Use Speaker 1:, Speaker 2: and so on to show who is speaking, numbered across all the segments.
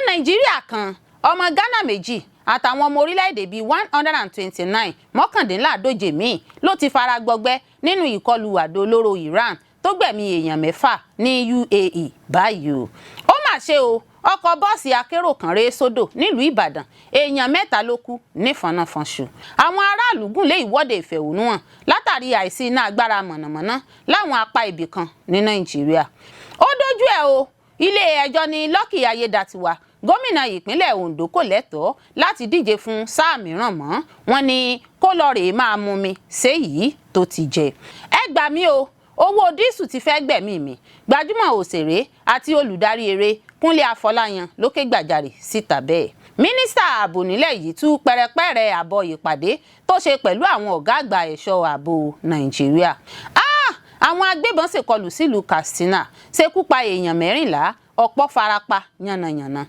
Speaker 1: Nàìjíríà kan, ọmọ Ghana méjì àtàwọn ọmọ orílẹ̀-èdè bíi 129, mọ́kàndínláàdóje míì ló ti fara gbọgbẹ́ nínú ìkọlù àdó olóró Iran tó gbẹ̀mí èèyàn 6 ní UAE báyìí o. Ó mà ṣe o, ọkọ̀ bọ́ọ̀sì akérò kan ré sódò nílùú Ìbàdàn, èèyàn 3 ló kú nífọ̀nàfọ̀nṣù. Àwọn aráàlú gùn lé ìwọ́de ìfẹ̀hónúhàn látàrí àìsí iná agbára mọ̀nàmọ́ná láwọn apá ibì kan ní Nàìjíríà. Ó dójú ẹ̀ o, ilé ẹjọ́ ní Lucky Ayédàtiwà, gómìnà ìpínlẹ̀ Ondo, kò lẹ́tọ̀ọ́ láti díje fún sáà mìíràn mọ́. Wọ́n ní kó lọ rèé máa mumi séyìí tó ti jẹ. Ẹ gbà mí o, owó diesel ti fẹ́ gbẹ̀mí mi. Gbajúmọ̀ òṣèré àti olùdarí eré Kúnlé Afọláyan ló ké gbàjarè síta bẹ́ẹ̀. Mínísítà ààbò nílẹ̀ yìí tú pẹrẹpẹrẹ àbọ̀ ìpàdé tó ṣe pẹ̀lú àwọn ọ̀gá àgbà ẹ̀ṣọ́ ààbò Nàìjíríà. Ah! Àwọn agbébọn ṣèkọlù sílùú Katsina, ṣekú pa èèyàn 14, ọ̀pọ̀ farapa yánnayànna.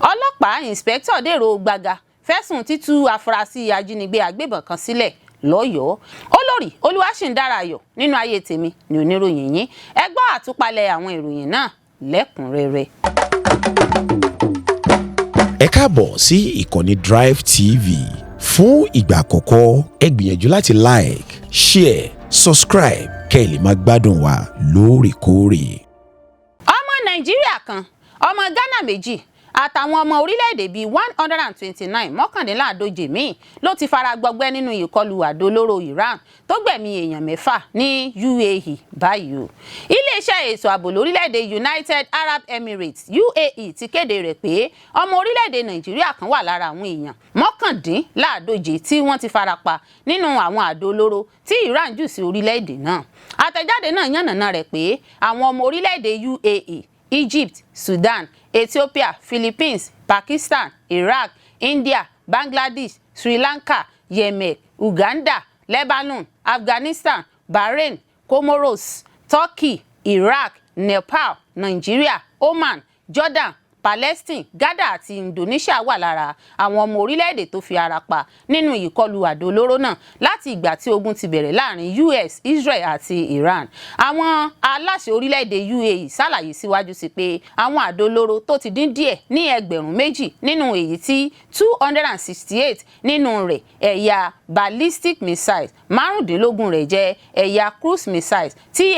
Speaker 1: Ọlọ́pàá inspector dèrò gbàgà fẹ̀sùn títú afurasí ajínigbé agbébọn kan sílẹ̀ lọ́yọ̀ọ́. Olórí Olúwaṣìndára Ayọ̀ nínú ayé tèmi ní oníròyìn yín. Ẹ gbọ́ àtúpalẹ̀ àwọn ìròyìn náà lẹ́kùnrẹ́rẹ́.
Speaker 2: Ẹ káàbọ̀ sí ìkànnì Drive TV. Fún ìgbà àkọ́kọ́, ẹ gbìyànjú láti like, share, subscribe kẹ́ ẹ lè máa gbádùn wa lóòrèkóòrè.
Speaker 1: Ọmọ Nàìjíríà kan, ọmọ Ghana méjì àtàwọn ọmọ orílẹ̀-èdè bíi 129, mọ́kàndínláàdóje míì ló ti fara gbọgbẹ́ nínú ìkọlù àdó olóró Iran tó gbẹ̀mí èèyàn 6 ní UAE báyìí o. Iléeṣẹ́ ètò ààbò lórílẹ̀-èdè United Arab Emirates, UAE, ti kéde rẹ̀ pé ọmọ orílẹ̀-èdè Nàìjíríà kan wà lára àwọn èèyàn mọ́kàndínláàdóje tí wọ́n ti fara pa nínú àwọn àdó olóró tí Iran jù sí orílẹ̀-èdè náà. Àtẹ̀jáde náà yànnàná rẹ̀ pé àwọn ọmọ orílẹ̀-èdè UAE, Egypt, Sudan, Ethiopia, Philippines, Pakistan, Iraq, India, Bangladesh, Sri Lanka, Yemen, Uganda, Lebanon, Afghanistan, Bahrain, Comoros, Turkey, Iraq, Nepal, Nigeria, Oman, Jordan, Palestine, Ghana àti Indonesia wà lára àwọn ọmọ orílẹ̀-èdè tó fi ara pa nínú ìkọlù àdó olóró náà láti ìgbà tí ogun ti bẹ̀rẹ̀ láàrin US, Israel àti Iran. Àwọn aláṣẹ orílẹ̀-èdè UAE ṣàlàyé síwájú sí pé àwọn àdó olóró tó ti dín díẹ̀ ní 2,000, nínú èyí tí 268 nínú rẹ̀ ẹ̀yà ballistic missiles, 15 rẹ̀ jẹ́ ẹ̀yà cruise missiles, tí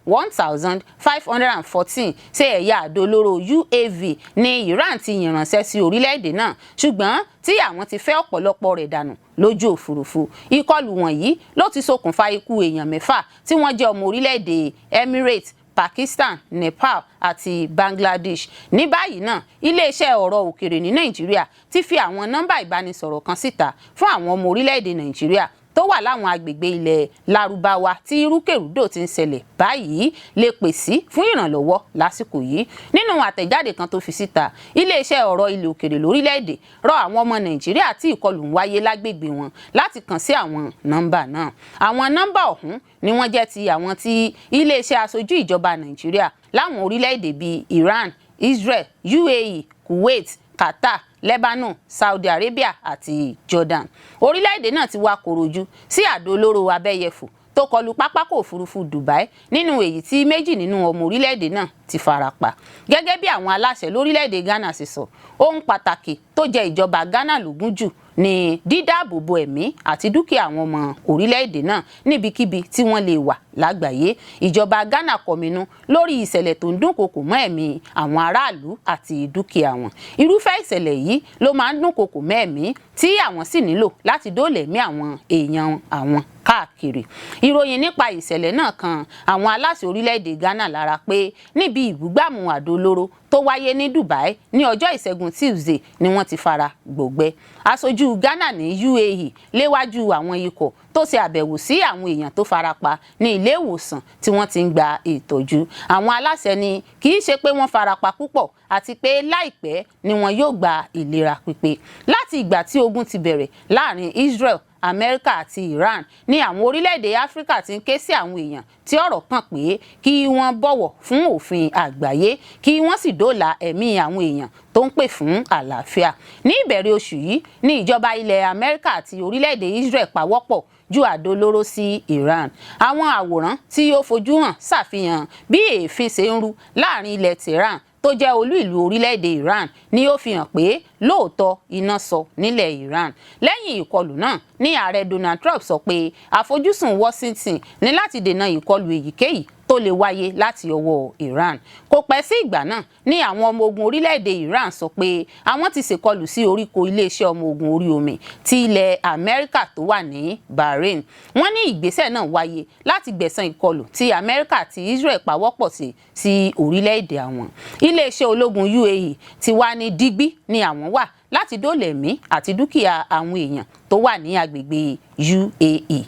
Speaker 1: 1514, 1514, ṣe ẹ̀yà àdó olóró UAV ní Iran ti yìn ránṣẹ́ sí orílẹ̀-èdè náà, ṣùgbọ́n tí àwọn ti fẹ́ ọ̀pọ̀lọpọ̀ rẹ̀ dànù lójú òfurufú. Ìkọlù wọ̀nyí ló ti ṣokùnfà ikú èèyàn 6 tí wọ́n jẹ́ ọmọ orílẹ̀-èdè Emirates, Pakistan, Nepal àti Bangladesh. Ní báyìí náà, iléeṣẹ́ ọ̀rọ̀ òkèrè ní Nàìjíríà ti fi àwọn nọ́mbà ìbánisọ̀rọ̀ kan síta fún àwọn ọmọ orílẹ̀-èdè Nàìjíríà tó wà láwọn agbègbè ilẹ̀ Lárúbáwá tí irúkèrúdò ti ń ṣẹlẹ̀ báyìí lè pè sí fún ìrànlọ́wọ́ lásìkò yìí. Nínú àtẹ̀jáde kan tó fi síta, iléeṣẹ́ ọ̀rọ̀ ilẹ̀ òkèrè lórílẹ̀‐èdè rọ àwọn ọmọ Nàìjíríà tí ìkọlù ń wáyé lágbègbè wọn láti kàn sí àwọn nọ́mbà náà. Àwọn nọ́mbà ọ̀hún ni wọ́n jẹ́ ti àwọn tí iléeṣẹ́ aṣojú ìjọba Nàìjíríà láwọn orílẹ̀-èdè bíi Iran, Israel, UAE, Kuwait, Qatar, Lebanon, Saudi Arabia àti Jordan. Orílẹ̀-èdè náà ti wá korojú sí àdó olóró abẹ́yẹfò tó kọlu pápákọ̀ òfurufú Dubai, nínú èyí tí méjì nínú ọmọ orílẹ̀-èdè náà ti fara pa. Gẹ́gẹ́ bí àwọn aláṣẹ lórílẹ̀-èdè Ghana ṣe sọ, ohun pàtàkì tó jẹ ìjọba Ghana lógún jù ní dídáàbòbò ẹ̀mí àti dúkìá àwọn ọmọ orílẹ̀-èdè náà níbikíbi tí wọ́n lè wà lágbàáyé. Ìjọba Ghana kọminú lórí ìṣẹ̀lẹ̀ tó ń dúnkokò mọ́ ẹ̀mí àwọn aráàlú àti dúkìá wọn. Irúfẹ́ ìṣẹ̀lẹ̀ yìí ló máa ń dúnkokò mọ́ ẹ̀mí, tí àwọn sì nílò láti dóòlà ẹ̀mí àwọn èèyàn àwọn káàkiri. Ìròyìn nípa ìṣẹ̀lẹ̀ náà kan àwọn aláṣẹ orílẹ̀-èdè Ghana lára pé níbi ìbúgbàmù àdó olóró tó wáyé ní Dubai ní ọjọ́ Ìṣẹ́gun Tuesday ni wọ́n ti fara gbọgbẹ́. Aṣojú Ghana ní UAE léwájú àwọn ikọ̀ tó ṣe àbẹ̀wò sí àwọn èèyàn tó farapa ní ilé ìwòsàn tí wọ́n ti ń gba ìtọ́jú. Àwọn aláṣẹ ní kì í ṣe pé wọ́n farapa púpọ̀ àti pé láìpẹ́ ni wọn yóò gba ìlera pípé. Láti ìgbà tí ogun ti bẹ̀rẹ̀ láàrin Israel, Amẹ́ríkà àti Iran ní àwọn orílẹ̀-èdè Áfíríkà ti ń ké sí àwọn èèyàn tí ọ̀rọ̀ kàn pé kí wọ́n bọ̀wọ̀ fún òfin àgbáyé, kí wọ́n sì dóòlà ẹ̀mí àwọn èèyàn tó ń pè fún àlàáfíà. Ní ìbẹ̀rẹ̀ oṣù yìí ní ìjọba ilẹ̀ Amẹ́ríkà àti orílẹ̀-èdè Israel pawọ́pọ̀. ju àdó olóró sí Iran. Àwọn àwòrán tí ó fojú hàn ṣàfihàn bí èéfín ṣe ń rú láàrin ilẹ̀ Tehran tó jẹ́ olú ìlú orílẹ̀-èdè Iran, ni ó fi hàn pé lóòótọ́ iná sọ nílẹ̀ Iran. Lẹ́yìn ìkọlù náà ní ààrẹ Donald Trump sọ pé àfojúsùn Washington ní láti dènà ìkọlù èyíkéyìí tó lè wáyé láti ọwọ́ Iran. Kò pẹ́ sí ìgbà náà ní àwọn ọmọ ogun orílẹ̀-èdè Iran sọ pé àwọn ti ṣèkọlù sí oríko iléeṣẹ́ ọmọ ogun orí omi ti ilẹ̀ Amẹ́ríkà tó wà ní Bahrain. Wọ́n ní ìgbésẹ̀ náà wáyé láti gbẹ̀san ìkọlù tí Amẹ́ríkà àti Israel pawọ́pọ̀ sí orílẹ̀-èdè àwọn. Iléeṣẹ́ ológun UAE ti wá ní digbí ni àwọn wà láti dóòlà ẹ̀mí àti dúkìá àwọn èèyàn tó wà ní agbègbè UAE.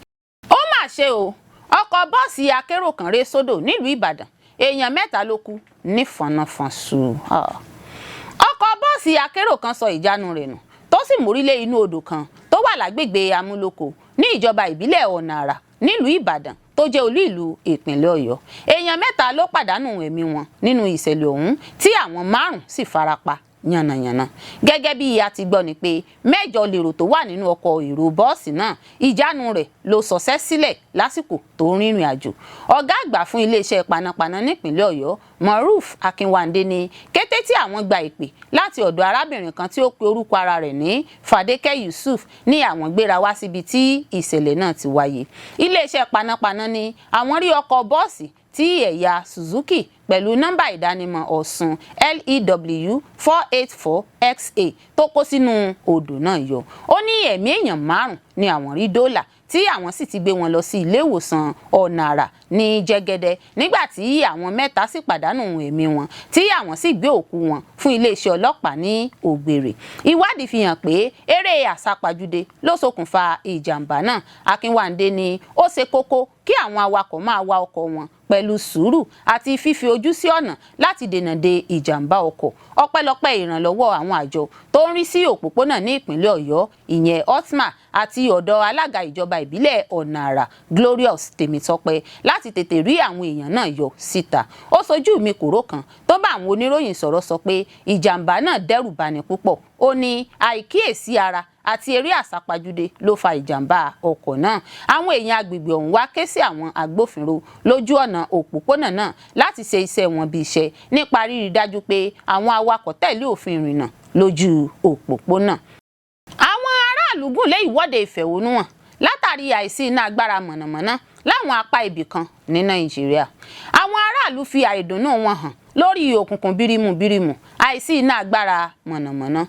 Speaker 1: Ó mà ṣe o, ọkọ̀ bọ́ọ̀sì akérò kan ré sódò nílùú Ìbàdàn, èèyàn 3 ló kú nífọ̀nàfọ̀nṣù. Ọkọ̀ bọ́ọ̀sì akérò kan sọ ìjánu rẹ̀ nù tó sì mórílé inú odò kan tó wà lágbègbè Amúlòkó ní ìjọba ìbílẹ̀ Ọ̀nà Àrà nílùú Ìbàdàn tó jẹ́ olú ìlú ìpínlẹ̀ Ọ̀yọ́. Èèyàn 3 ló pàdánù ẹ̀mí wọn nínú ìṣẹ̀lẹ̀ ọ̀hún, tí àwọn 5 sì farapa yànnàyànnà. Gẹ́gẹ́ bí a ti gbọ́ ni pé 8 lèrò tó wà nínú ọkọ̀ èrò bọ́ọ̀sì náà, ìjánu rẹ̀ ló sọsẹ́ sílẹ̀ lásìkò tó ń rìnrìn àjò. Ọ̀gá àgbà fún iléeṣẹ́ panápaná nípìnlẹ̀ Ọ̀yọ́, Moruf Akínwándé, ní kété tí àwọn gba ìpè láti ọ̀dọ̀ arábìnrin kan tí ó pe orúkọ ara rẹ̀ ní Fadékẹ́ Yusuf ní àwọn gbéra wá síbi tí ìṣẹ̀lẹ̀ náà ti wáyé. Iléeṣẹ́ panápaná ní àwọn rí ọkọ̀ bọ́ọ̀sì tí ẹ̀yà Suzuki pẹ̀lú nọ́mbà ìdánimọ̀ Ọ̀ṣun LEW 484 XA tó kó sínú odò náà yọ. Ó ní ẹ̀mí èèyàn 5 ni àwọn rí dóòlà, tí àwọn sì ti gbé wọn lọ sí ilé ìwòsàn Ọ̀nà Àrà ní Jẹ́gẹ́dẹ́, nígbà tí àwọn 3 sì pàdánù ẹ̀mí wọn, tí àwọn sì gbé òkú wọn fún iléeṣẹ́ ọlọ́pàá ní Ògbèrè. Ìwádìí fi hàn pé eré àsápajúdé ló ṣokùnfà ìjàmbá náà. Akínwándé ní ó ṣe kókó kí àwọn awakọ̀ máa wa ọkọ̀ wọn pẹ̀lú sùúrù àti fífi ojú sí ọ̀nà láti dènà de ìjàmbá ọkọ̀. Ọpẹ́lọpẹ́ ìrànlọ́wọ́ àwọn àjọ tó ń rí sí òpópónà ní ìpínlẹ̀ Ọ̀yọ́, ìyẹn OTMA, àti ọ̀dọ̀ alága ìjọba ìbílẹ̀ Ọ̀nà Àrà, Glorious Tèmítọ́pẹ́, láti tètè rí àwọn èèyàn náà yọ síta. Ó sojú mi kòró kan tó bá àwọn oníròyìn sọ̀rọ̀ sọ pé ìjàmbá náà dẹ́rù bani púpọ̀. Ó ní àìkíyèsí ara àti eré àsápajúdé ló fa ìjàmbá ọkọ̀ náà. Àwọn èèyàn agbègbè ọ̀hún wá ké sí àwọn agbófinró lójú ọ̀nà òpópónà náà láti ṣe iṣẹ́ wọn bí iṣẹ́ nípa rírí dájú pé àwọn awakọ̀ tẹ̀lé òfin ìrìnnà lójú òpópónà. Àwọn aráàlú gùn lé ìwọ́de ìfẹ̀hónúhàn látàrí àìsí iná agbára mọ̀nàmọ́ná láwọn apá ibì kan ní Nàìjíríà. Àwọn aráàlú fi àìdùnnú wọn hàn lórí òkùnkùn bírímù bírímù àìsí iná agbára mọ̀nàmọ́ná.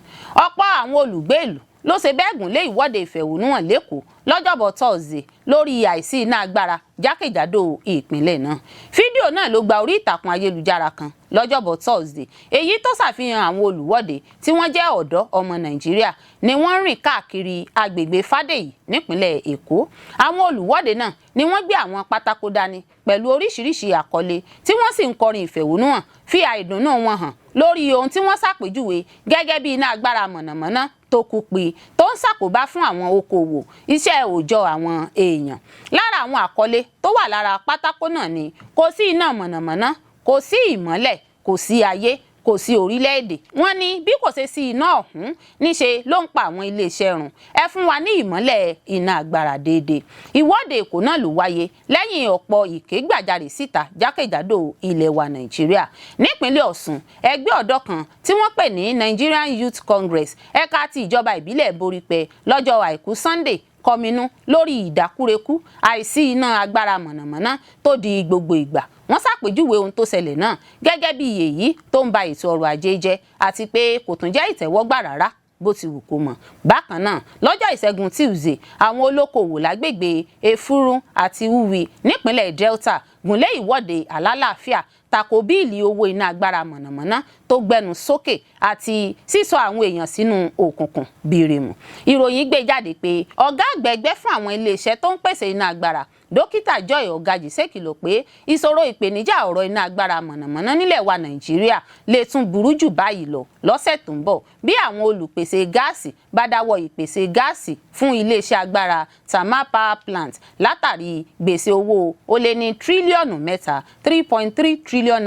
Speaker 1: Ọ̀pọ̀ àwọn olùgbé ìlú ló ṣe bẹ́ẹ̀ gùn lé ìwọ́de ìfẹ̀hónúhàn l'Ékòó lọ́jọ́bọ̀ Tọ́sídẹ̀ẹ́ lórí àìsí iná agbára jákèjádò ìpínlẹ̀ náà. Fídíò náà ló gba orí ìtàkùn ayélujára kan lọ́jọ́bọ̀ Tọ́sídẹ̀ẹ́, èyí tó ṣàfihàn àwọn olùwọ́de tí wọ́n jẹ́ ọ̀dọ́ ọmọ Nàìjíríà ni wọ́n rìn káàkiri agbègbè Fádèyí nípínlẹ̀ Èkó. Àwọn olùwọ́de náà ni wọ́n gbé àwọn pátákó dání pẹ̀lú oríṣiríṣi àkọlé, tí wọ́n sì ń kọrin ìfẹ̀hónúhàn fi àìdùnnú wọn hàn lórí ohun tí wọ́n ṣàpèjúwe gẹ́gẹ́ bí iná agbára mọ̀nàmọ́ná tó kú pi tó ń ṣàkóbá fún àwọn okòwò iṣẹ́ òòjọ́ àwọn èèyàn. Lára àwọn àkọlé tó wà lára pátákó náà ni "Kò sí iná mọ̀nàmọ́ná, kò sí ìmọ́lẹ̀, kò sí ayé, kò sí orílẹ̀-èdè." Wọ́n ní bí kò ṣe sí iná ọ̀hún, níṣe ló ń pa àwọn iléeṣẹ́ run. Ẹ fún wa ní ìmọ́lẹ̀ iná agbára déédéé. Ìwọ́de Èkó náà ló wáyé lẹ́yìn ọ̀pọ̀ ìkégbàjarè síta jákèjádò ilẹ̀ wa Nàìjíríà. Nípínlẹ̀ Ọ̀ṣun, ẹgbẹ́ ọ̀dọ́ kan tí wọ́n pè ní Nigerian Youth Congress ẹ̀ka ti ìjọba ìbílẹ̀ Borípẹ́ lọ́jọ́ Àìkú Sunday kọminú lórí ìdákúrekú àìsí iná agbára mọ̀nàmọ́ná tó di gbogbo ìgbà. Wọ́n ṣàpèjúwe ohun tó ṣẹlẹ̀ náà gẹ́gẹ́ bí èyí tó ń ba ètò ọrọ̀ ajé jẹ́ àti pé kò tún jẹ́ ìtẹ́wọ́gbà rárá bó ti wù kó mọ̀. Bákan náà, lọ́jọ́ Ìṣẹ́gun Tuesday, àwọn olókoòwò lágbègbè Efurun àti Uwi nípínlẹ̀ Delta gùnlé ìwọ́de alálàáfíà tako bíìlì owó iná agbára mọ̀nàmọ́ná tó gbẹnu sókè àti sísọ àwọn èèyàn sínú òkùnkùn bìrìmù. Ìròyìn gbé jáde pé ọ̀gá àgbà ẹgbẹ́ fún àwọn iléeṣẹ́ tó ń pèsè iná agbára, Dókítà Joy Ọ̀gajì, ṣèkìlọ̀ pé ìṣòro ìpèníjà ọ̀rọ̀ iná agbára mọ̀nàmọ́ná nílẹ̀ wa Nàìjíríà lè tún burú jù báyìí lọ lọ́sẹ̀ tó ń bọ̀ bí àwọn olùpèsè gáàsì bá dáwọ́ ìpèsè gáàsì fún iléeṣẹ́ agbára Thermal Power Plant látàrí gbèsè owó ó lé ní tírílíọ̀nù 3, ₦3.3 trillion,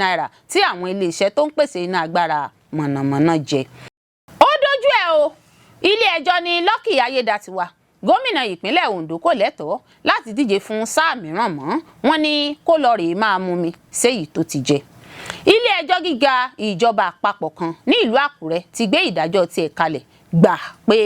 Speaker 1: tí àwọn iléeṣẹ́ tó ń pèsè iná agbára mọ̀nàmọ́ná jẹ. Ó dójú ẹ̀ o, ilé ẹjọ́ ní Lucky Ayédàtiwa Gómìnà ìpínlẹ̀ Ondo kò lẹ́tọ̀ọ́ láti díje fún sáà mìíràn mọ́. Wọ́n ní kó lọ rèé máa mumi séyìí tó ti jẹ. Ilé ẹjọ́ gíga ìjọba àpapọ̀ kan ní ìlú Àkúrẹ́ ti gbé ìdájọ́ tiẹ̀ kalẹ̀ gbà pé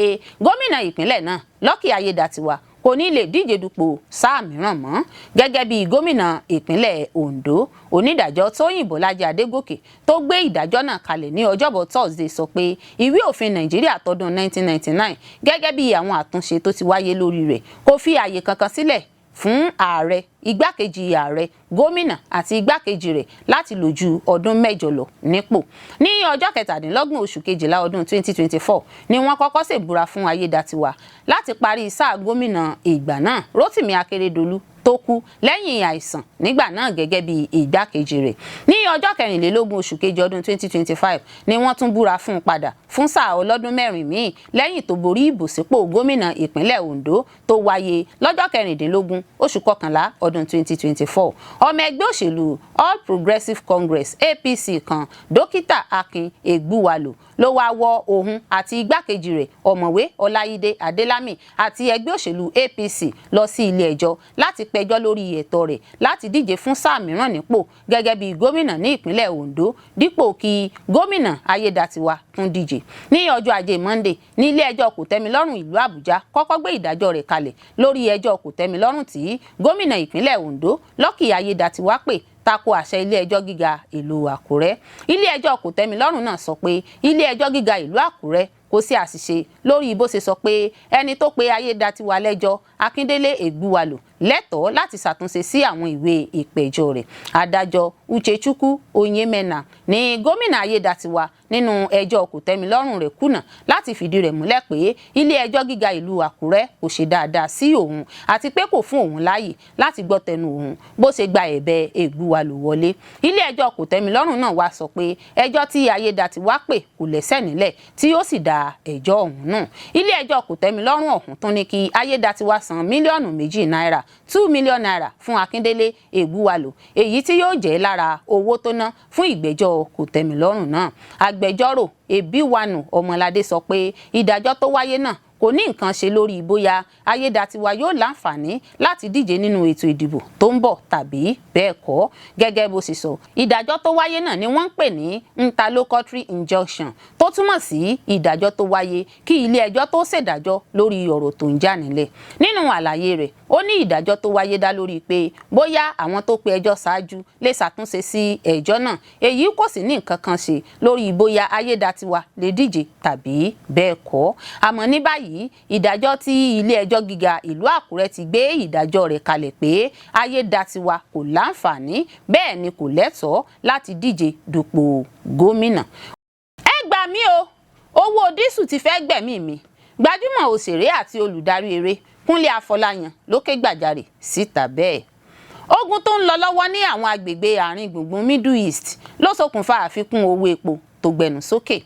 Speaker 1: gómìnà ìpínlẹ̀ náà, Lucky Ayédàtiwa, kò ní lè díje dupò sáà mìíràn mọ́ gẹ́gẹ́ bí gómìnà ìpínlẹ̀ Ondo. Onídàájọ́ Tóyìn Bọ́lájí Adégòkè tó gbé ìdájọ́ náà kalẹ̀ ní ọjọ́bọ̀ Thursday sọ pé ìwé òfin Nàìjíríà tọdún 1999, gẹ́gẹ́ bí àwọn àtúnṣe tó ti wáyé lórí rẹ̀, kò fi àyè kankan sílẹ̀ fún ààrẹ, igbákejì ààrẹ, gómìnà àti igbákejì rẹ̀ láti lò ju ọdún 8 lọ nípò. Ní ọjọ́ 27 oṣù kejìlá ọdún 2024 ni wọ́n kọ́kọ́ ṣèbúra fún Ayédàtiwà láti parí sáà gómìnà ìgbà náà, Rotimi Akeredolu, tó kú lẹ́yìn àìsàn nígbà náà, gẹ́gẹ́ bí igbákejì rẹ̀. Ní ọjọ́ 24 oṣù kejì ọdún 2025 ni wọ́n tún búra fún un padà fún sáà ọlọ́dún 4 míì, lẹ́yìn tó borí ìbò sípò gómìnà ìpínlẹ̀ Ondo tó wáyé lọ́jọ́ 16 oṣù kọkànlá ọdún 2024. Ọmọ ẹgbẹ́ òṣèlú All Progressives Congress, APC kan, Dókítà Akin Egbuwalo, ló wáá wọ òun àti igbákejì rẹ̀, Ọ̀mọ̀wé Ọláyídé Adélámì, àti ẹgbẹ́ òṣèlú APC lọ sí ilé ẹjọ́ láti pẹjọ́ lórí ẹ̀tọ́ rẹ̀ láti díje fún sáà mìíràn nípò gẹ́gẹ́ bí gómìnà ní ìpínlẹ̀ Ondo, dípò kí gómìnà Ayédàtiwa tún díje. Ní ọjọ́ Ajé Monday ní ilé ẹjọ́ Kòtẹ́milọ́rùn ìlú Àbújá kọ́kọ́ gbé ìdájọ́ rẹ̀ kalẹ̀ lórí ẹjọ́ Kòtẹ́milọ́rùn tí gómìnà ìpínlẹ̀ Ondo, Lucky Ayédàtiwa, pè tako àṣẹ ilé ẹjọ́ gíga ìlú Àkúrẹ́. Ilé ẹjọ́ Kòtẹ́milọ́rùn náà sọ pé ilé ẹjọ́ gíga ìlú Àkúrẹ́ kò sí àṣìṣe lórí bó ṣe sọ pé ẹni tó pe Ayédàtiwa lẹ́jọ́, Akíndélé Ègbúwalò, lẹ́tọ̀ọ́ láti ṣàtúnṣe sí àwọn ìwé ìpẹ̀jọ́ rẹ̀. Adájọ́ Uchechukwu Onyemena ní gómìnà Ayédàtiwa nínú ẹjọ́ kòtẹ́milọ́rùn rẹ̀ kùnà láti fìdí rẹ̀ múlẹ̀ pé ilé ẹjọ́ gíga ìlú Àkúrẹ́ kò ṣe dáadáa sí òun àti pé kò fún òun láàyè láti gbọ́ tẹnu òun bó ṣe gba ẹ̀bẹ̀ Ègbúwalò wọlé. Ilé ẹjọ́ kòtẹ́milọ́rùn náà wá sọ pé ẹjọ́ tí Ayédàtiwa pè kò lẹ́sẹ̀ nílẹ̀, tí ó sì dá ẹjọ́ ọ̀hún nù. Ilé ẹjọ́ kòtẹ́milọ́rùn ọ̀hún tún ní kí Ayédàtiwa san 2 mílíọ̀nù náírà, ₦2 million, fún Akíndélé Ègbúwalò, èyí tí yóò jẹ́ lára owó tó ná fún ìgbẹ́jọ́ kòtẹ́milọ́rùn náà. Agbẹjọ́rò Ebiwanu Ọmọládé sọ pé ìdájọ́ tó wáyé náà kò ní nǹkan ṣe lórí bóyá Ayédàtiwa yóò láǹfààní láti díje nínú ètò ìdìbò tó ń bọ̀ tàbí bẹ́ẹ̀ kọ́. Gẹ́gẹ́ bó ṣe sọ, ìdájọ́ tó wáyé náà ni wọ́n ń pè ní interlocutory injunction, tó túmọ̀ sí ìdájọ́ tó wáyé kí ilé ẹjọ́ tó ṣèdájọ́ lórí ọ̀rọ̀ tó ń jà nílẹ̀. Nínú àlàyé rẹ̀, ó ní ìdájọ́ tó wáyé dá lórí pé bóyá àwọn tó pe ẹjọ́ ṣáájú lè ṣàtúnṣe sí ẹjọ́ náà. Èyí kò sì ní nǹkan kan ṣe lórí bóyá Ayédàtiwa lè díje tàbí bẹ́ẹ̀ kọ́. Àmọ́ ní báyìí, ìdájọ́ tí ilé ẹjọ́ gíga ìlú Àkúrẹ́ ti gbé ìdájọ́ rẹ̀ kalẹ̀ pé Ayédàtiwa kò láǹfààní, bẹ́ẹ̀ ni kò lẹ́tọ̀ọ́ láti díje dupò gómìnà. Ẹ gbà mí o, owó diesel ti fẹ́ gbẹ̀mí mi! Gbajúmọ̀ òṣèré àti olùdarí eré Kúnlé Afọláyan ló ké gbàjarè síta bẹ́ẹ̀. Ogun tó ń lọ lọ́wọ́ ní àwọn agbègbè àárín gbùngbùn Middle East ló ṣokùnfà àfikún owó epo tó gbẹnu sókè.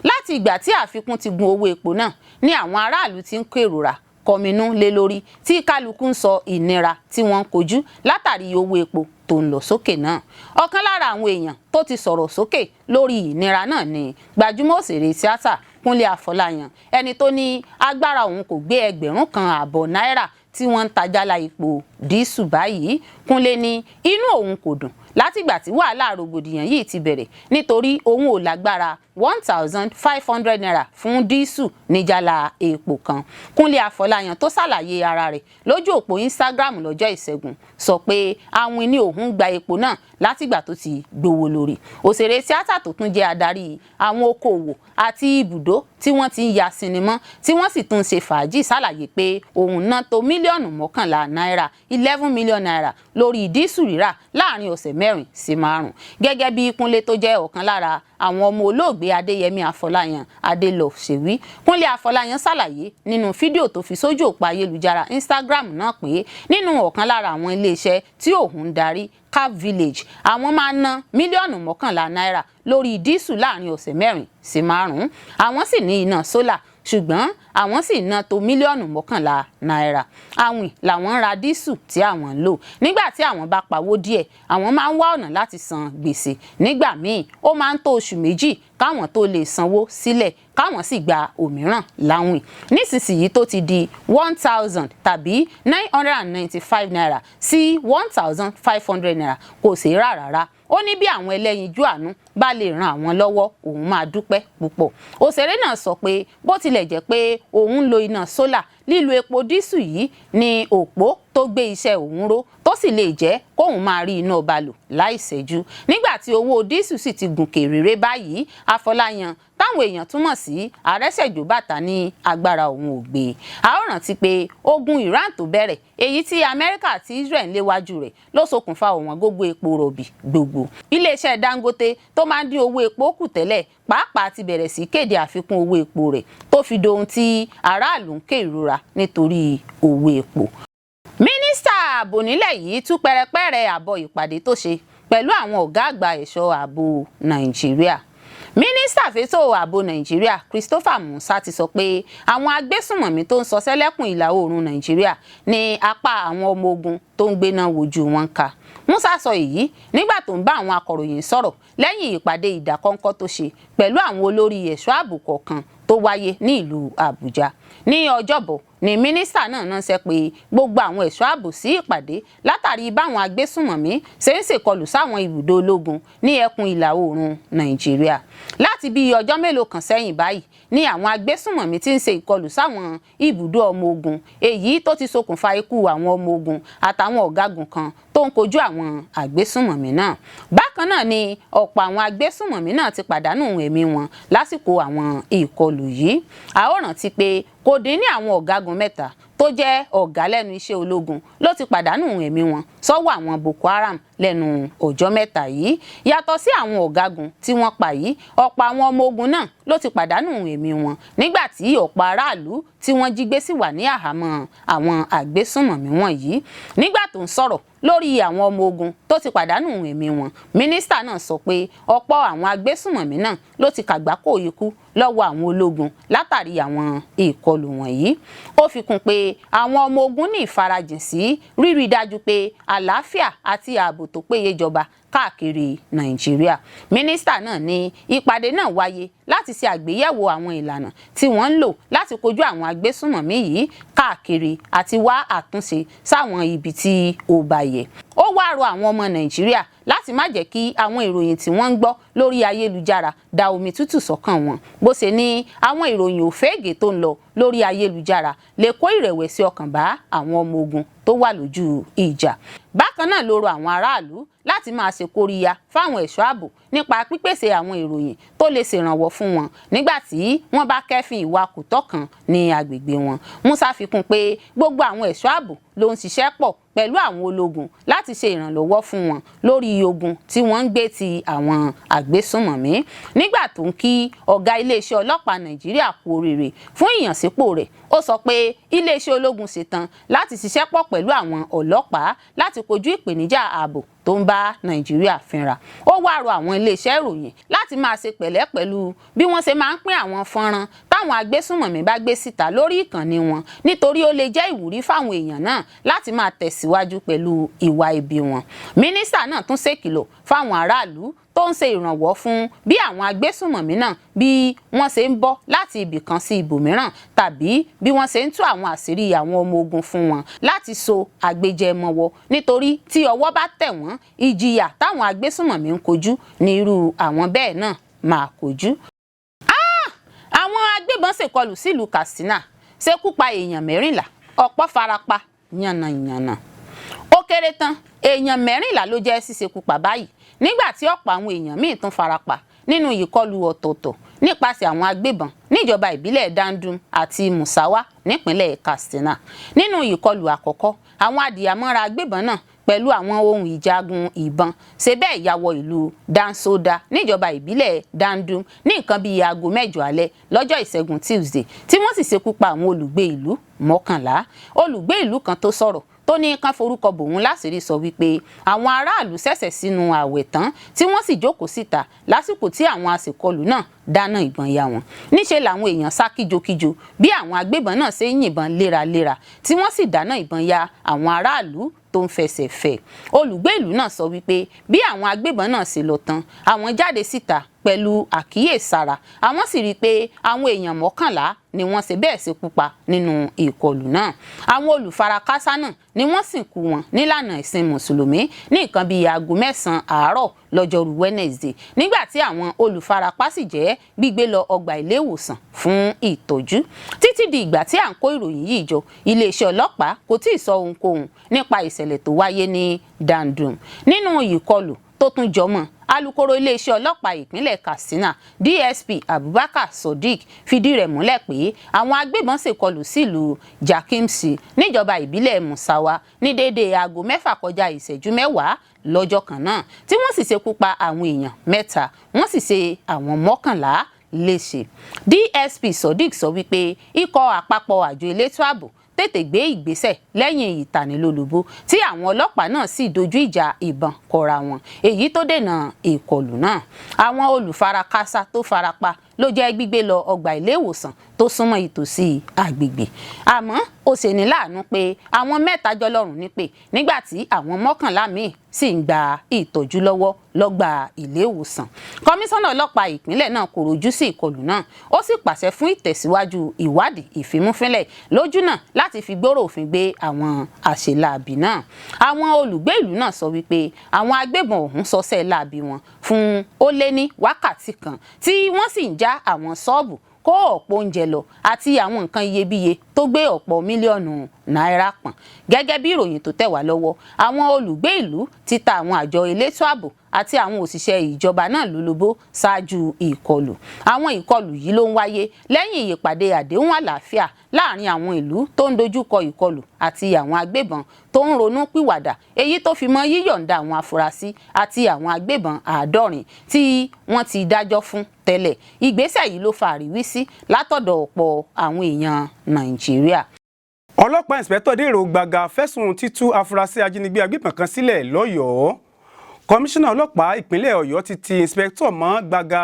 Speaker 1: Láti ìgbà tí àfikún ti gun owó epo náà ní àwọn aráàlú ti ń kérora kọminú lé lórí, tí kálukú ń sọ ìnira tí wọ́n ń kojú látàrí owó epo tó ń lọ sókè náà. Ọ̀kan lára àwọn èèyàn tó ti sọ̀rọ̀ sókè lórí ìnira náà ni gbajúmọ̀ òṣèré tíátà Kúnlé Afọláyan, ẹni tó ní agbára òun kò gbé 1,500 náírà tí wọ́n ń ta jálá epo diesel báyìí. Kúnlé ní inú òun kò dùn látìgbà tí wàhálà rògbòdìyàn yìí ti bẹ̀rẹ̀, nítorí òun ò lágbára ₦1,500 fún diesel ní jálá epo kan. Kúnlé Afọláyan, tó ṣàlàyé ara rẹ̀ lójú òpó Instagram lọ́jọ́ Ìṣẹ́gun, sọ pé àwìn ni òun gba epo náà látìgbà tó ti gbówó lórí. Òṣèré tíátà tó tún jẹ́ adarí àwọn okòòwò àti ibùdó tí wọ́n ti ń ya sinimá, tí wọ́n sì tún ṣe fàájì, ṣàlàyé pé òun ná tó 11 mílíọ̀nù náírà, ₦11 million, lórí diesel rírà láàrin ọ̀sẹ̀ 4 sí 5. Gẹ́gẹ́ bí Kúnlé, tó jẹ́ ọ̀kan lára àwọn ọmọ olóògbé Adéyẹmí Afọláyan Adélove, ṣe wí, Kúnlé Afọláyan ṣàlàyé nínú fídíò tó fi sójú òpó ayélujára Instagram náà pé nínú ọ̀kan lára àwọn iléeṣẹ́ tí òun ń darí, Cap Village, àwọn máa ń ná 11 mílíọ̀nù náírà lórí diesel láàrin ọ̀sẹ̀ 4 sí 5. Àwọn sì ní iná solar, ṣùgbọ́n àwọn sì ná tó 11 mílíọ̀nù náírà. Àwìn làwọn ń ra diesel tí àwọn ń lò. Nígbà tí àwọn bá pawó díẹ̀, àwọn máa ń wá ọ̀nà láti san gbèsè. Nígbà míì, ó máa ń tó oṣù 2 káwọn tó lè sanwó sílẹ̀. káwọn sì gba òmíràn láwìn nísinsìnyí tó ti di 1,000 tàbí ₦995 sí ₦1,500, kò sí rà rárá. Ó ní bí àwọn ẹlẹ́yinjú àánú bá lè ran àwọn lọ́wọ́, òun máa dúpẹ́ púpọ̀. Òṣèré náà sọ pé bó tilẹ̀ jẹ́ pé òun ń lo iná sólà, lílo epo dísù yìí ní òpó tó gbé iṣẹ́ òun ró, tó sì lè jẹ́ kóun máa rí iná ọba lò láìṣẹ́jú nígbà tí owó dísù sì ti gùnkè réré báyìí. Afọláyan, táwọn èèyàn túmọ̀ sí Àrẹ́sẹ̀jò Bàtà, ní agbára òun ò gbé. A ó rántí pé ogun Iran tó bẹ̀rẹ̀, èyí tí Amẹ́ríkà àti Israel ń léwájú rẹ̀, ló ṣokùnfà ọ̀wọ́n gógó epo rọ̀bì gbogbo. Iléeṣẹ́ Dangote tó máa ń dín owó epo kù tẹ́lẹ̀ pàápàá ti bẹ̀rẹ̀ sí kéde àfikún owó epo rẹ̀, tó fi dohun tí aráàlú ń ké ìrora nítorí owó epo. Mínísítà ààbò nílẹ̀ yìí tú pẹrẹpẹrẹ àbọ̀ ìpàdé tó ṣe pẹ̀lú àwọn ọ̀gá àgbà ẹ̀ṣọ́ ààbò Nàìjíríà. Mínísítà fétò ààbò Nàìjíríà, Christopher Musa, ti sọ pé àwọn agbésùnmọ̀mí tó ń ṣọṣẹ́ lẹ́kùn ìlà oòrùn Nàìjíríà ní apá àwọn ọmọ ogun tó ń gbéná wojú wọn ká. Musa sọ èyí nígbà tó ń bá àwọn akọ̀ròyìn sọ̀rọ̀ lẹ́yìn ìpàdé ìdákọ́ńkọ́ tó ṣe pẹ̀lú àwọn olórí ẹ̀ṣọ́ ààbò kọ̀ọ̀kan tó wáyé ní ìlú Àbújá ní Ọjọ́bọ̀. Ní mínísítà náà ránṣẹ́ pé gbogbo àwọn ẹ̀ṣọ́ ààbò sí ìpàdé látàrí báwọn agbésùnmọ̀mí ṣe ń ṣèkọlù sáwọn ibùdó ológun ní ẹkùn ìlà oòrùn Nàìjíríà. Láti bí ọjọ́ mélòó kan sẹ́yìn báyìí ní àwọn agbésùnmọ̀mí tí ń ṣe ìkọlù sáwọn ibùdó ọmọ ogun, èyí tó ti ṣokùnfà ikú àwọn ọmọ ogun àtàwọn ọ̀gágun kan tó ń kojú àwọn agbésùnmọ̀mí náà. Bákan náà ni ọ̀pọ̀ àwọn agbésùnmọ̀mí náà ti pàdánù ẹ̀mí wọn lásìkò àwọn ìkọlù yìí. A ó rántí pé kò dín ní àwọn ọ̀gágun mẹ́ta tó jẹ́ ọ̀gá lẹ́nu iṣẹ́ ológun ló ti pàdánù ẹ̀mí wọn sọ́wọ́ àwọn Boko Haram lẹ́nu ọjọ́ mẹ́ta yìí. Yàtọ̀ sí àwọn ọ̀gágun tí wọ́n pa yìí, ọ̀pọ̀ àwọn ọmọ ogun náà ló ti pàdánù ẹ̀mí wọn, nígbà tí ọ̀pọ̀ aráàlú tí wọ́n jí gbé sì wà ní àhámọ́ àwọn àgbésùnmọ̀mí wọ̀nyí. Nígbà tó ń sọ̀rọ̀ lórí àwọn ọmọ ogun tó ti pàdánù ẹ̀mí wọn, mínísítà náà sọ pé ọ̀pọ̀ àwọn agbésùnmọ̀mí náà ló ti kàgbákò ikú lọ́wọ́ àwọn ológun látàrí àwọn ìkọlù wọ̀nyí. Ó fi kún pé àwọn ọmọ ogun ní ìfarajìn sí rírí dájú pé àlàáfíà àti ààbò tó péye jọba káàkiri Nàìjíríà. Mínísítà náà ní ìpàdé náà wáyé láti ṣe àgbéyẹ̀wò àwọn ìlànà tí wọ́n ń lò láti kojú àwọn agbésùnmọ̀mí yìí káàkiri àti wá àtúnṣe sáwọn ibi tí ó bá yẹ. Ó wá rọ àwọn ọmọ Nàìjíríà láti má jẹ́ kí àwọn ìròyìn tí wọ́n ń gbọ́ lórí ayélujára da omi tútù sọ́kàn wọn, bó ṣe ní àwọn ìròyìn òféègè tó ń lọ lórí ayélujára lè kó ìrẹ̀wẹ̀sì ọkàn bá àwọn ọmọ ogun tó wà lójú ìjà. Bákan náà ló rọ àwọn aráàlú láti máa ṣe kóríyá fáwọn ẹ̀ṣọ́ ààbò nípa pípèsè àwọn ìròyìn tó lè ṣèrànwọ́ fún wọn nígbà tí wọ́n bá kẹ́fìn ìwà kòtọ́ kan ní agbègbè wọn. Musa fi kún pé gbogbo àwọn ẹ̀ṣọ́ ààbò ló ń ṣiṣẹ́ pọ̀ pẹ̀lú àwọn ológun láti ṣe ìrànlọ́wọ́ fún wọn lórí ogun tí wọ́n ń gbé ti àwọn àgbésùnmọ̀mí. Nígbà tó ń kí ọ̀gá iléeṣẹ́ ọlọ́pàá Nàìjíríà kú oríire fún ìyànsípò rẹ̀, ó sọ pé iléeṣẹ́ ológun ṣetán láti ṣiṣẹ́ pọ̀ pẹ̀lú àwọn ọlọ́pàá láti kojú ìpèníjà ààbò tó ń bá Nàìjíríà fínra. Ó wá rọ àwọn iléeṣẹ́ ìròyìn láti máa ṣe pẹ̀lẹ́ pẹ̀lú bí wọ́n ṣe máa ń pín àwọn fọ́nrán táwọn agbésùnmọ̀mí bá gbé síta lórí ìkànnì wọn, nítorí ó lè jẹ́ ìwúrí fáwọn èèyàn náà láti máa tẹ̀síwájú pẹ̀lú ìwà ibi wọn. Mínísítà náà tún ṣèkìlọ̀ fáwọn aráàlú tó ń ṣe ìrànwọ́ fún bí àwọn agbésùnmọ̀mí náà, bí wọ́n ṣe ń bọ́ láti ibì kan sí ibòmíràn tàbí bí wọ́n ṣe ń tú àwọn àṣírí àwọn ọmọ ogun fún wọn láti so àgbéjẹ mọ́wọ́, nítorí tí ọwọ́ bá tẹ̀ wọ́n, ìjìyà táwọn agbésùnmọ̀mí ń kojú ní irú àwọn bẹ́ẹ̀ náà máa kojú. Àwọn agbébọn ṣèkọlù sílùú Katsina, ṣekú pa èèyàn 14, ọ̀pọ̀ farapa yànnàyànnà. Ó kéré tán, èèyàn 14 ló jẹ́ ṣíṣekú pa báyìí, nígbà tí ọ̀pọ̀ àwọn èèyàn míì tún farapa nínú ìkọlù ọ̀tọ̀ọ̀tọ̀ nípasẹ̀ àwọn agbébọn níjọba ìbílẹ̀ Dandum àti Musawa nípínlẹ̀ Katsina. Nínú ìkọlù àkọ́kọ́, àwọn adìyàmọ́ra agbébọn náà pẹ̀lú àwọn ohun ìjagun ìbọn ṣe bẹ́ẹ̀ ya wọ ìlú Dansoda níjọba ìbílẹ̀ Dandum ní nǹkan bíi aago 8 alẹ́ lọ́jọ́ Ìṣẹ́gun Tuesday, tí wọ́n sì ṣekú pa àwọn olùgbé ìlú 11. Olùgbé ìlú kan tó sọ̀rọ̀, tó ní kán forúkọ bòun láṣìírí, sọ wípé àwọn aráàlú ṣẹ̀ṣẹ̀ sínú ààwẹ̀ tán, tí wọ́n sì jókòó síta lásìkò tí àwọn aṣèkọlù náà dáná ìbọn ya wọn. Níṣe làwọn èèyàn sá kíjokíjo bí àwọn agbébọn náà ṣe ń yìnbọn léraléra, tí wọ́n sì dáná ìbọn ya àwọn aráàlú tó ń fẹsẹ̀ fẹ́. Olùgbé ìlú náà sọ wípé bí àwọn agbébọn náà ṣe lọ tán, àwọn jáde síta. Pẹ̀lú àkíyèsára, àwọn sì rí i pé àwọn èèyàn 11 ni wọ́n ṣe bẹ́ẹ̀ ṣekú pa nínú ìkọlù náà. Àwọn olùfarakásá náà ni wọ́n sìnkú wọn nílànà ìsìn Mùsùlùmí ní nǹkan bíi aago 9 àárọ̀ lọ́jọ́rú Wednesday, nígbà tí àwọn olùfarapa sì jẹ́ gbígbé lọ ọgbà ilé ìwòsàn fún ìtọ́jú. Títí di ìgbà tí à ń kó ìròyìn yìí jọ, iléeṣẹ́ ọlọ́pàá kò tí ì sọ ohunkóhun nípa ìṣẹ̀lẹ̀ tó wáyé ní Dandum. Nínú ìkọlù tó tún jọmọ́, alukoro iléeṣẹ́ ọlọ́pàá ìpínlẹ̀ Katsina, DSP Abubakar Sodiq, fìdí rẹ̀ múlẹ̀ pé àwọn agbébọn ṣèkọlù sílùú Jakimsi níjọba ìbílẹ̀ Musawa ní déédéé aago 5:50 lọ́jọ́ kan náà, tí wọ́n sì ṣekú pa àwọn èèyàn 3, wọ́n sì ṣe àwọn 11 léṣe. DSP Sodiq sọ wípé ikọ̀ àpapọ̀ àjọ elétò ààbò tètè gbé ìgbésẹ̀ lẹ́yìn ìtanilólobó, tí àwọn ọlọ́pàá náà sì dojú ìjà ìbọn kọra wọn, èyí tó dènà ìkọlù náà. Àwọn olùfarakásá tó farapa ló jẹ́ gbígbé lọ ọgbà ilé ìwòsàn tó súnmọ́ ìtòsí àgbègbè. Àmọ́ ó ṣeni láàánú pé àwọn 3 jọlọ́run nípè, nígbà tí àwọn 11 míì sì ń gba ìtọ́jú lọ́wọ́ lọ́gbà ilé ìwòsàn. Kọmíṣánná ọlọ́pàá ìpínlẹ̀ náà kò rojú sí ìkọlù náà, ó sì pàṣẹ fún ìtẹ̀síwájú ìwádìí ìfimúfínlẹ̀ lójúnà láti fi gbòòrò òfin gbé àwọn àṣeláàbì náà. Àwọn olùgbé ìlú náà sọ wípé àwọn agbébọn ọ̀hún sọsẹ́ láabi wọn fún ó lé ní wákàtí kan, tí wọ́n sì ń já àwọn ṣọ́ọ̀bù, kó ọ̀pọ̀ oúnjẹ lọ àti àwọn nǹkan iyebíye tó gbé ọ̀pọ̀ mílíọ̀nù náírà pọ̀n. Gẹ́gẹ́ bí ìròyìn tó tẹ̀ wá lọ́wọ́, àwọn olùgbé ìlú ti ta àwọn àjọ elétò ààbò àti àwọn òṣìṣẹ́ ìjọba náà lólobó ṣáájú ìkọlù. Àwọn ìkọlù yìí ló ń wáyé lẹ́yìn ìpàdé àdéhùn àlàáfíà láàrin àwọn ìlú tó ń dojúkọ ìkọlù àti àwọn agbébọn tó ń ronú pìwàdà, èyí tó fi mọ́ yíyọ̀ǹda àwọn afurasí àti àwọn agbébọn 70 tí wọ́n ti dájọ́ fún tẹ́lẹ̀. Ìgbésẹ̀ yìí ló fa àríwísí látọ̀dọ̀ ọ̀pọ̀ àwọn èèyàn Nàìjíríà.
Speaker 3: Ọlọ́pàá ìǹsìpẹ́tọ̀ Dèrò Gbàgà fẹ̀sùn títú afurasí ajínigbé agbébọn kan sílẹ̀ lọ́yọ̀ọ́. Kọmíṣánná ọlọ́pàá ìpínlẹ̀ Ọ̀yọ́ ti ti ìǹsìpẹ́tọ̀ mọ́ Gbàgà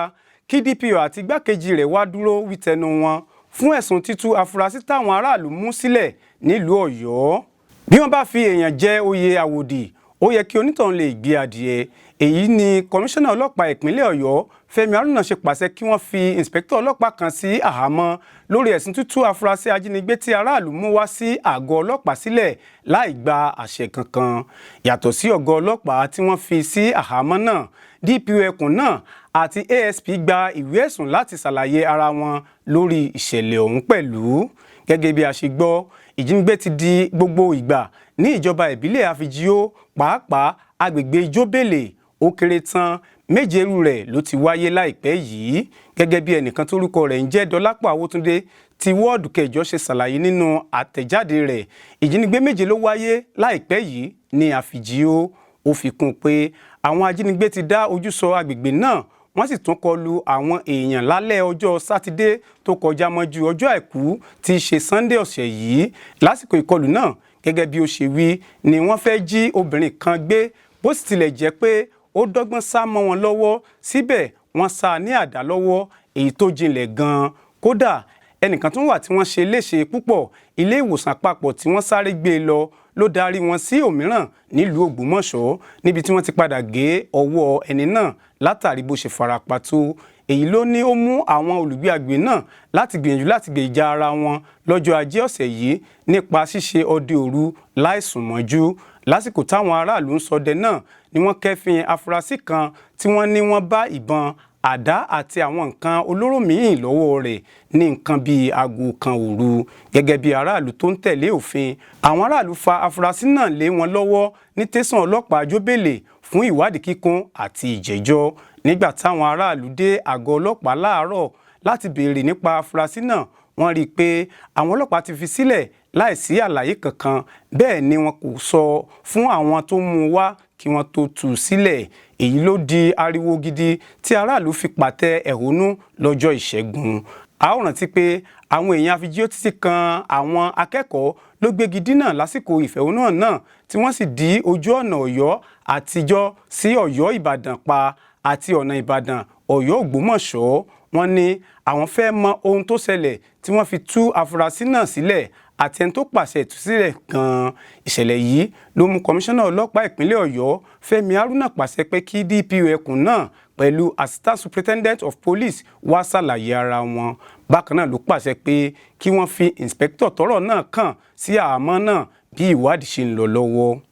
Speaker 3: kí DPO àti igbákejì rẹ̀ wá dúró wí tẹnu wọn fún ẹ̀sùn títú afurasí táwọn aráàlú mú sílẹ̀ nílùú Ọ̀yọ́. Bí wọ́n bá fi èèyàn jẹ oyè àwòdì, ó yẹ kí onítọ̀hún lè gbé adìẹ. Èyí ni kọmíṣánná ọlọ́pàá ìpínlẹ̀ Ọ̀yọ́ Fẹ́mi Haruna ṣe pàṣẹ kí wọ́n fi ìǹsìpẹ́tọ̀ ọlọ́pàá kan sí àhámọ́ lórí ẹ̀sùn tútú afurasí ajínigbé tí aráàlú mú wá sí àgọ́ ọlọ́pàá sílẹ̀ láì gba àṣẹ kankan. Yàtọ̀ sí ọ̀gá ọlọ́pàá tí wọ́n fi sí àhámọ́ náà, DPO ẹkùn náà àti ASP gba ìwé ẹ̀sùn láti ṣàlàyé ara wọn lórí ìṣẹ̀lẹ̀ ọ̀hún pẹ̀lú. Gẹ́gẹ́ bí a ṣe gbọ́, ìjínigbé ti di gbogbo ìgbà ní ìjọba ìbílẹ̀ Àfijíó, pàápàá agbègbè Jóbélé. Ó kéré tán, 7 irú rẹ̀ ló ti wáyé láìpẹ́ yìí. Gẹ́gẹ́ bí ẹnìkan tórúkọ rẹ̀ ń jẹ́ Dọlápọ̀ Awótúndé ti wọ́ọ̀dù kẹjọ ṣe ṣàlàyé nínú àtẹ̀jáde rẹ̀, ìjínigbé 7 ló wáyé láìpẹ́ yìí ní Àfijíó. Ó fi kún un pé àwọn ajínigbé ti dá ojú sọ agbègbè náà, wọ́n sì tún kọlu àwọn èèyàn lálẹ́ ọjọ́ Sátidé tó kọjá mọ́jú ọjọ́ Àìkú tí í ṣe Sunday ọ̀sẹ̀ yìí. Lásìkò ìkọlù náà, gẹ́gẹ́ bí ó ṣe wí, ni wọ́n fẹ́ jí obìnrin kan gbé. Bó sì tilẹ̀ jẹ́ pé ó dọ́gbọ́n sá mọ́ wọn lọ́wọ́, síbẹ̀ wọ́n sá a ní àdá lọ́wọ́, èyí tó jinlẹ̀ gan-an. Kódà ẹnìkan tó wà tí wọ́n ṣe léṣe púpọ̀, ilé ìwòsàn àpapọ̀ tí wọ́n sáré gbé e lọ ló darí wọn sí òmíràn nílùú Ògbómọ̀ṣọ́, níbi tí wọ́n ti padà gé ọwọ́ ẹni náà látàrí bó ṣe farapa tó. Èyí ló ní ó mú àwọn olùgbé agbègbè náà láti gbìyànjú láti gbèjà ara wọn lọ́jọ́ Ajé ọ̀sẹ̀ yìí nípa ṣíṣe ọdẹ òru láìsùn mọ́jú. Lásìkò táwọn aráàlú ń ṣọdẹ náà ni wọ́n kẹ́fín afurasí kan tí wọ́n ní wọ́n bá ìbọn, àdá àti àwọn nǹkan olóró míì lọ́wọ́ rẹ̀ ní nǹkan bíi aago 1 òru. Gẹ́gẹ́ bí aráàlú tó ń tẹ̀lé òfin, àwọn aráàlú fa afurasí náà lé wọn lọ́wọ́ ní tẹ̀sán ọlọ́pàá Jóbélé fún ìwádìí kíkún àti ìjẹ́jọ́. Nígbà táwọn aráàlú dé àgọ́ ọlọ́pàá láàárọ̀ láti béèrè nípa afurasí náà, wọ́n rí i pé àwọn ọlọ́pàá ti fi sílẹ̀ láìsí àlàyé kankan. Bẹ́ẹ̀ ni wọn kò sọ fún àwọn tó mú un wá kí wọ́n tó tú u sílẹ̀. Èyí ló di ariwo gidi tí aráàlú fi pàtẹ ẹ̀hónú lọ́jọ́ Ìṣẹ́gun. A ó rántí pé àwọn èèyàn Àfijíó títí kan àwọn akẹ́kọ̀ọ́ ló gbégi dínà lásìkò ìfẹ̀hónúhàn náà, tí wọ́n sì dí ojú ọ̀nà Ọ̀yọ́ àtijọ́ sí Ọ̀yọ́ Ìbàdàn pa àti ọ̀nà Ìbàdàn Ọ̀yọ́ Ògbómọ̀ṣọ́. Wọ́n ní àwọn fẹ́ mọ ohun tó ṣẹlẹ̀ tí wọ́n fi tú afurasí náà sílẹ̀. àti ẹni tó pàṣẹ ìtúsílẹ̀ gan-an. Ìṣẹ̀lẹ̀ yìí ló mú kọmíṣánná ọlọ́pàá ìpínlẹ̀ Ọ̀yọ́ Fẹ́mi Haruna pàṣẹ pé kí DPO ẹkùn náà pẹ̀lú Assistant Superintendent of Police wá ṣàlàyé ara wọn. Bákan náà ló pàṣẹ pé kí wọ́n fi inspector tọ́rọ̀ náà kàn sí àhámọ́ náà bí ìwádìí ṣe ń lọ lọ́wọ́.